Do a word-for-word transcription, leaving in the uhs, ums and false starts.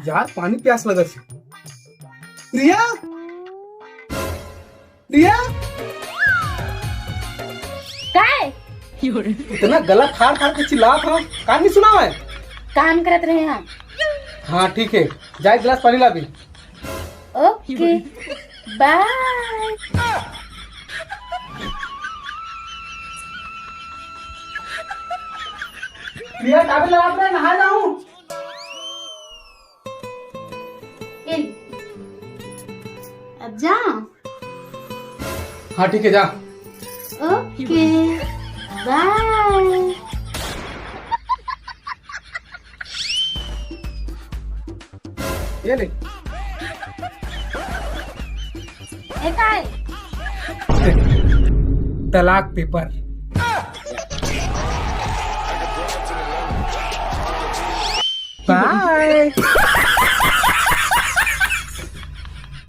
यार, पानी प्यास लगत हे। रिया, रिया, काय? इतना गला फाड़ फाड़ के चिल्लात हव, कान नहीं सुनावय? काम करत रहे हम। हाँ, ठीक हे, जा एक गिलास पानी लाबे। ओके, बाय। रिया, टावेल लगा दे, नहा जाऊं। ए, अब जा। हाँ, ठीक हे, जा। ओके, बाय। ये ले। ए, काय? तलाक पेपर। बाय।